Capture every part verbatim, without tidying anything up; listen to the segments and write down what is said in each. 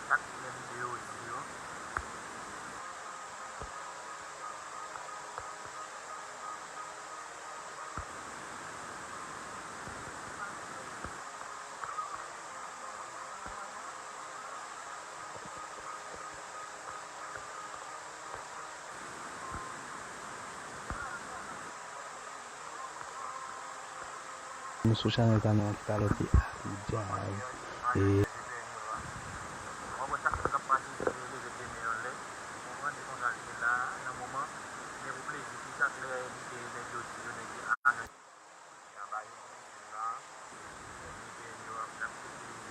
Chak lè videyo di yo. Nou sou chanèl pa nou an ki pale ki Happy Jazz. E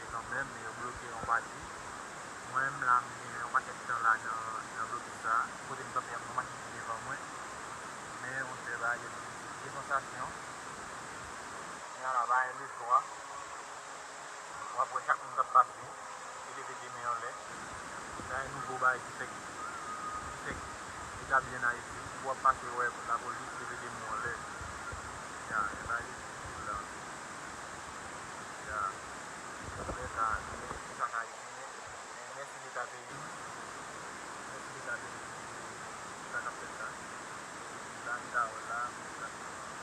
Kanmenm, men yo bloke yon pati. Mwen menm la, m gen yon pakèt tan la nan, nan blokis sa. Kote m kanpe a, gen yon machin ki devan mwen. Men, monchè, bagay yo difisil. Gen sansasyon. Men ala, bagay leson a. W ap wè chak moun k ap pase, li leve de men anlè. Sa se nouvo bagay ki fèk, ki fèk etabli ann Ayiti. W ap pase, wè lapolis leve de men anlè. Ya, e bagay difisil la. Ya. Leta, men sa k Ayisyen, men mèsi Leta peyi m. Mèsi Leta peyi m pou sa k ap fèt la. Sa n ta wè la, sa n ta wè la.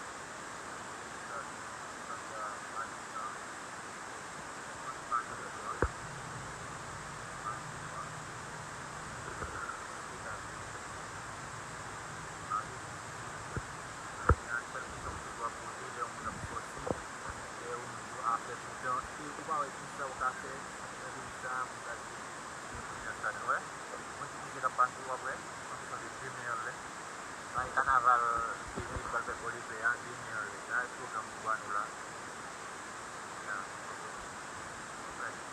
Mwen ki kouche k ap pase, w ap wè, an kesyon de demen anlè. Sa e kanaval fevriye ki pral fèt Pòdepè a, demen anlè. Sa e slogan m pou ba nou la. Ya.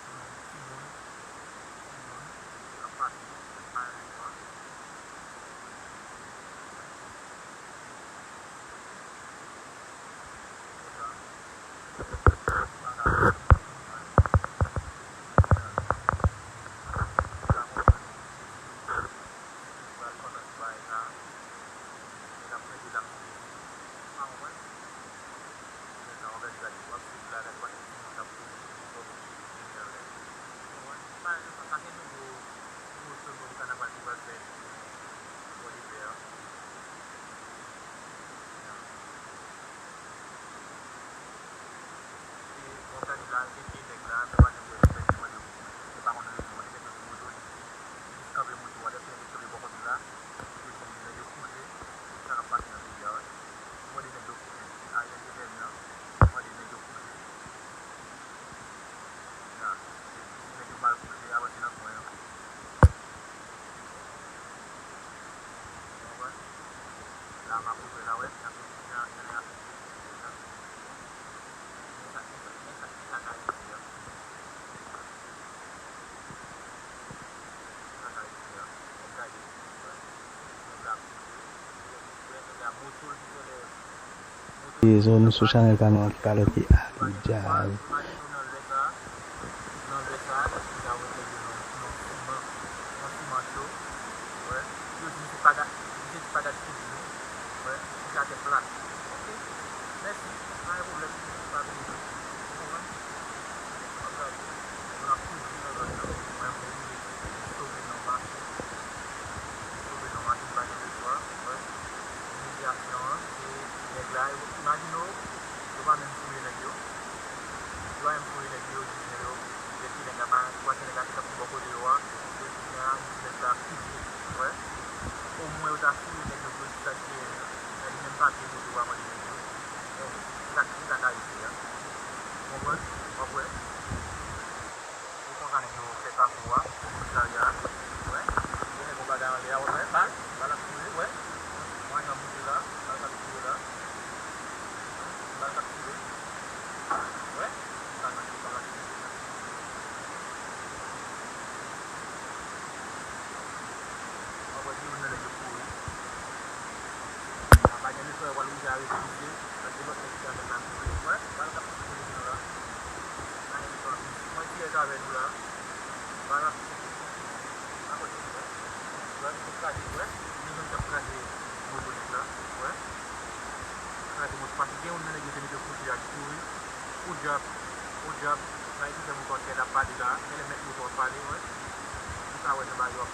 Timoun, timoun, timoun k ap pase, k ap pale devan. Mwen gade la, gen de nèg la, mwen pa janm wè yo fè, mwen yo, yo pa konn rezon, de nèg yo sou moto, li jis kanpe moto a, lè se nèg yo kanpe bò kote la, yo di nèg yo kouche, sa k ap pase nan peyi a, wè. Mwen de nèg yo kouche, Ariel te fè nan, mwen de nèg yo kouche. Ya, se nèg yo mal kouche, avanse nan kwen an. Ou konprann? La m ap montre la, wè, y ap, y ap, y ap, y ap, Yo, nou sou chanèl pa nou an ki pale ki Happy Jazz. Yo di se pa dat, misye di pa dat ki di nou. Wè, misye atè plat. Ok. Mèsi. Pa gen pwoblèm. Pa bliye. Ou konprann? Mwen ap toujou nan zòn nan. Mwen, mwen oblije sove nan machin. Sove nan machin, pa gen lespwa. Wè. Imilyasyon an, se nèg la, yo, imajine w, yo pa menm fouye nèg yo. Yo pa menm fouye nèg yo, yo jis nèg yo, yo kite nèg la, pa, yo pase nèg la, se tankou bò kote yo a, yo di nèg la, yo di nèg la kouche, wè. Omwen yo ta fouye nèg yo pou yo di sa ki genyen an. Men li menm papye moto pa mande nèg yo. Bon, se sa, se sa k arive a. Ou konprann? W ap wè. Se konsa nèg yo fè kafou a, komisarya a. Wè. Gen nèg yon bagay anlè a, w ap wè, bal, bal ap tire, wè. Yon ajan moute la, bal k ap tire la. Bal k ap tire. Wè. Sa nan bal ap tire. W ap wè gen youn nan nèg yo kouri. Sa pa gen lespwa yo pral oblije arete misye, paske lòt nèg ki t avè l la kouri. Wè, bal k ap tire kote nou la. Sa gen lespwa misye. Mwen tire avè nou la. Bal ap tire. Pa kote nou wè. Wè, misye kraze, wè. Misye menm k ap kraze moto nèg la. Wè. Kraze moto. Paske gen youn nan nèg yo te mete kouri a ki kouri. Podyab, podyab. Sa e ki fè moto a t ap pale la. Genlè mèt moto a pale, wè.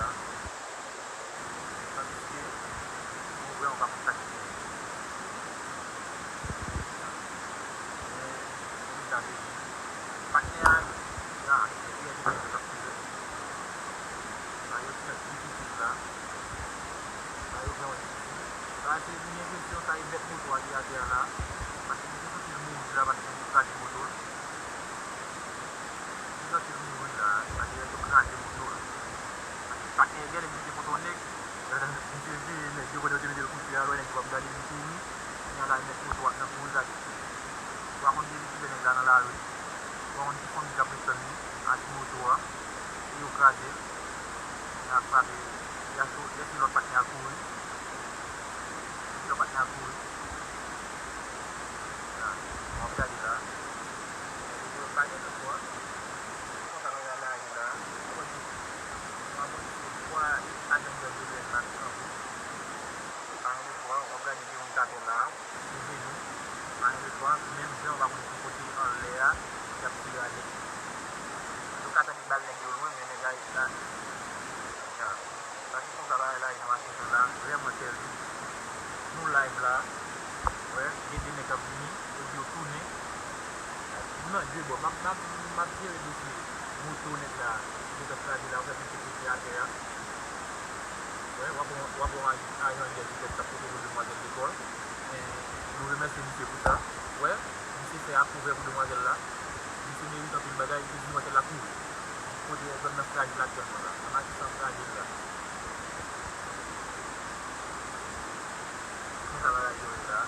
la. Tandiske, mwen vre, mwen pa konn sa ki genyen. Men, men sa vle di, patnè a, ya, epi epi yo t ap tire. Sa yo fè difisil la. Sa yo fè yon difisil. Sa se, m gen enpresyon sa e mèt moto a ki atè a la. Paske m te santi l mouri la, paske yo kraze moto l. M santi l mouri la, sa te yo kraze moto l. Paske gen nèg ki te konn yon nèg, misye veye nèg yo, konnen yo te mete l kote a, lè nèg yo ap gade li kouri, kounye a la, nèg moto a nan kouri gade. Ou pa konn depi kilè nèg la nan lari, ou pa konn ki fanmi k ap ret tann li, asou moto a, e yo kraze l, y a frape, y a cho-, y a lòt patnè a kouri, lòt patnè a kouri. Ya, w ap gade la. Yo pa gen lòt bò. Konsa bagay la ye la. Ou wè, m ap wè se twa ajan G B N la ki kanpe. Pa gen lòt bò, w ap gade gen yon katè la, sou jenou. Pa gen lòt bò, menm jan w pa konn ki kote anlè a, y ap tire a nèg yo. Yo ka tande bal nèg yo lwen, men nèg la, la, ya. Sa se konsa bagay la ye nan maten an la, vrèman tèribe. Nou live la, wè, gen de nèg k ap vini, epi yo tounen. Nou nan de bò, m ap, m ap, m ap jere dosye moto nèg la, ki gentan kraze la, ou fè misye kote atè a. Wè, w ap wè, w ap wè yon ajan, ajan G B N k ap pote pou demwazèl lekòl. Men, nou remèsye misye pou sa. Wè, misye fè akouvè pou demwazèl la. Misye merite anpil bagay, epi demwazèl la kouri. Kote zòn nan frajil aktyèlman la. Nan Matisan frajil la. Konsa bagay yo ye la.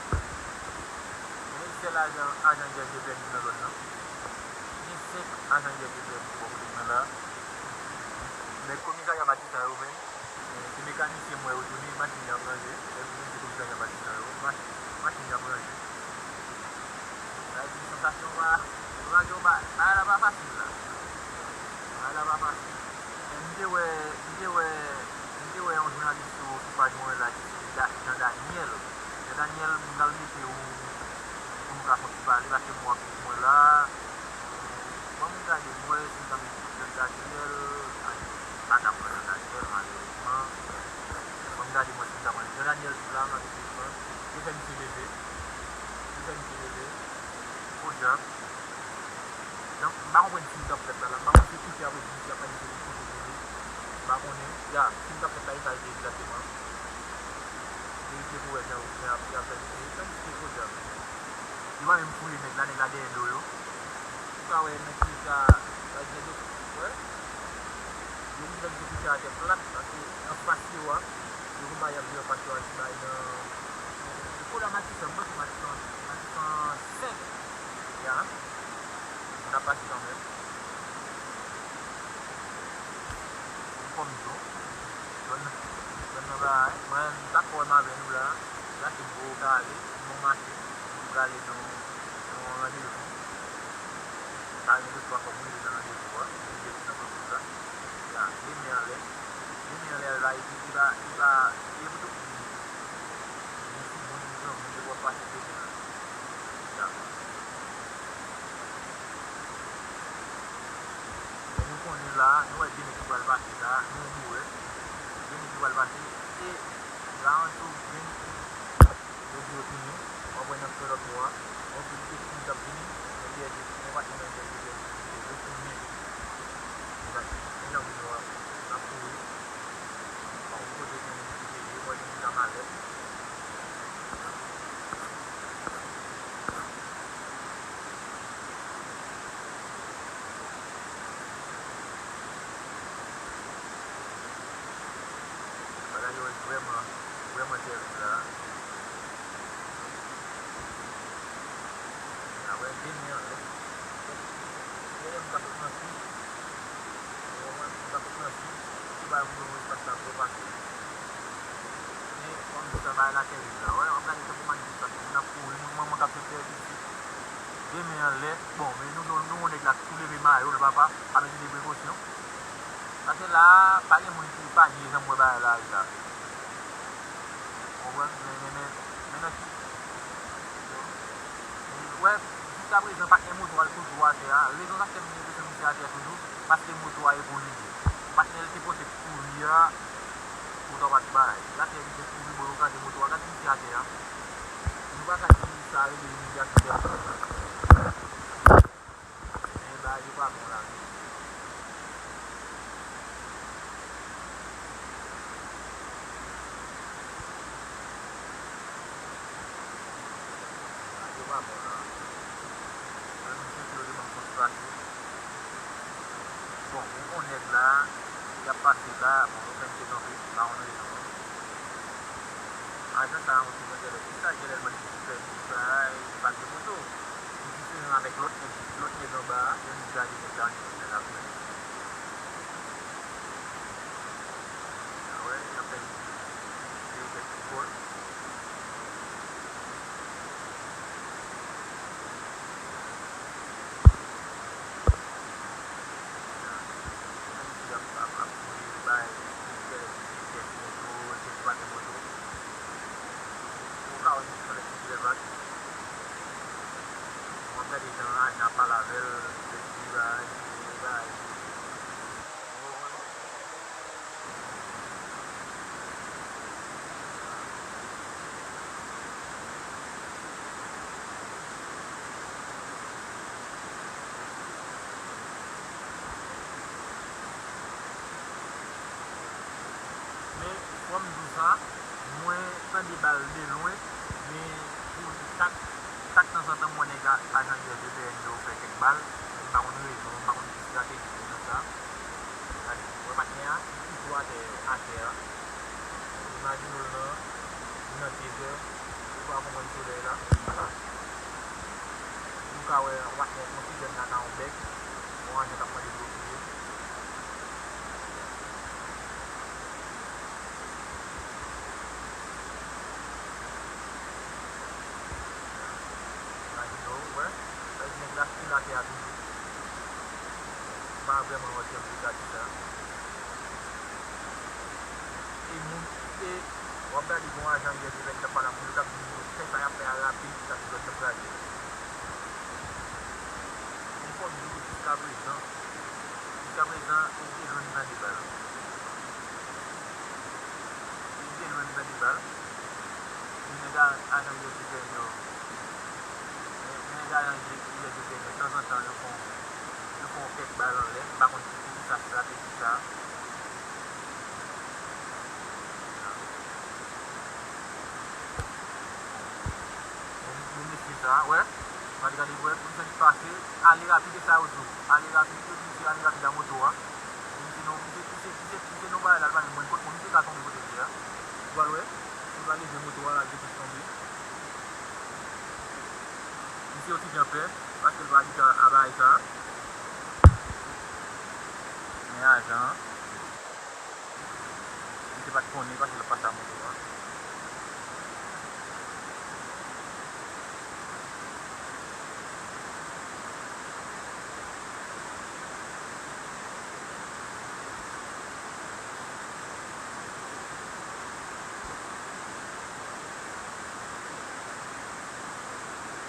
Men sèl ajan, ajan G B N ki nan zòn nan. Gen senk ajan G B N ki bò kote mwen la. Men komisarya Matisan yo menm, se mekanisyen m wè yo tounen, machin yo ap ranje. Lè m vin se komisarya Matisan yo, machin, machin yo ap ranje. Sa vle di sansasyon pa, yo pa gen, pa, bagay la pa fasil la. Bagay la pa fasil. Men m te wè, m te wè, m te wè yon jounalis sou, sou paj mwen la ki se Da-, Jean Daniel. Jean Daniel, m pral mete ou pou nou ka fè yon ti pale, paske m wè mwen la. Ban m gade, m wè si m ka met Jean Daniel, ay, m pa ka pran Jean Daniel, malerezman. Ban m gade, m wè si m ka pran Jean Daniel sou la, m ap mete pran. Yo fè misye leve. Yo fè misye leve. Podyab. Donk, m pa konprann film k ap fèt la, la. M pa konn si se koute apre di misye ap mande se pou kote pou li. M pa konnen. Ya, film k ap fèt la, e sa l ye egzakteman. Verifye pou wè jan, jan ap, y ap fè misye. Tandiske podyab. Yo pa menm fouye nèg la, nèg la dèyè do yo. Ou ka wè nèg ki ka, pa egzanp, yo, wè. Yo vin fè misye kouche atè plat, paske anfas yo a, yo konpare ak de anfas yo a ki bay nan, se kou la Matisan, m panse Matisan, Matisan senk, ya, moun ap pase kanmenm. Anfòm tou. Zòn, zòn nan bagay. Mwen, m t ap fè m avè nou la. La se gwo kare, nou mache, nou prale nan, nan yon randevou. Sa gen de fwa fòk m rive nan randevou a, m rive nan pòtoz la. Ya, demen anlè. Demen anlè la, epi li pa, li pa, li pou tout moun. Li si moun, li granmoun, li pral pase demen an. Ya. Men nou konnen la, nou wè de nèg ki pral pase la, nou wè de nèg ki pral pase, e garanti w gen yo di yo tounen, w ap wè nan fè lòt bò a, yon pil de moun k ap vini, men dèyè de, men patnè nan dèyè de, yo tounen. Egzakteman. Deja w vini w ap, ap kouri. Bon, kote gen moun ki pede, mwen gen moun ka malèt. Bagay yo vrèman, vrèman tèrib la. Apre demen anlè. Pou espas la pou yo pase. Men, kòm di sa, bagay la tèrib la. Wè, w ap gade tankou bann distans, moun ap kouri, moun manman k ap fè pè pitit. De men anlè. Bon, men nou, nou, nou, yon nèg la tou leve mayo l, papa, ap mete de prekosyon. Paske la, pa gen moun ki pa gen jan mwen bagay la ye la. Ou konprann? Men, men, men, men nan ki, men, wè, jiskaprezan, patnè moto a l toujou atè a. Rezon sa k fè m gen enpresyon misye atè a toujou, paske moto a e pou li ye. Patnè l te pote kouri a, moto a pa t bay. L atè, li te kouri bò yo kraze moto a. Gad misye atè a. Nou pa ka di sa rele imilyasyon tèlman. Men bagay yo pa bon la. Bagay yo pa bon la. Mwen, misye ki yo te ban m fòs pase. Bon, gen yon nèg la, y ap pase la, bon, yo fè misye kanpe, m pa konn rezon an. Ajan sa a, mwen, ki mwen genlè, ki sa genlè l mande misye pèmi, bay, li pa t gen moto. Li diferan avèk lòt nèg, lòt nèg anba a, yo vin gade nèg la, nèg la vini. A wè, y ap fè li, li, li, li, li, li, Men, fò m di w sa, mwen tande bal de lwen, men pou chak, chak tanzantan m wè nèg a, ajan U S G P N yo fè kèk bal, men m pa konn rezon, m pa konn ki estrateji ki nan sa. Gade, wè patnè a, li toujou atè, atè a. Imajine w nan, nan dezè, ou pa konprann solèy la. Nou ka wè yon patnè, yon ti jèn la nan yon bèk, yon ajan k ap mande pou yo touye. Imajine w, wè, sa vle di nèg la stil atè a toujou. M pa vrèman wè ki angle pou gade sa. E moun, e w ap gade gon ajan U S G P N k ap pale ak moun yo, k ap di moun yo fè sa y ap fè a rapid, sa ki zòn nan kraze. Men fò m di w, jiskaprezan, jiskaprezan, li te lwen vennde bal. Li te lwen vennde bal. Men nèg a, ajan U S G P N yo, men, men nèg a, ajan U S G P N yo, tanzantan, yo fè yon, yo fè yon kèk bal anlè. M pa konn ki, ki, ki sa estrateji sa. Bon, bon, mesye sa, wè. Gade, gade, wè, pou misye pase, ale rapid, e sa yo di w. Ale rapid, yo di misye ale rapid a moto a. Misye non, misye, misye, misye, misye non bagay la, l pa menm konn kot, bon, misye ka tonbe kote l ye a. Ou pral wè, misye pral leve moto a, l al depoze tonbe. Misye osi jan pè, paske l pa abitye a bagay sa. Men ajan an. Misye pa t konnen paske l ap pase a moto a.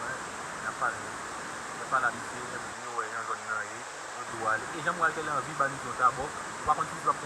Wè, y ap pale. Y ap pale a misye, y ap di yo wè jan zòn nan ye, yo di w ale. E jan m wè l genlè anvi ba misye yon tabòk, ou pa konn si misye p ap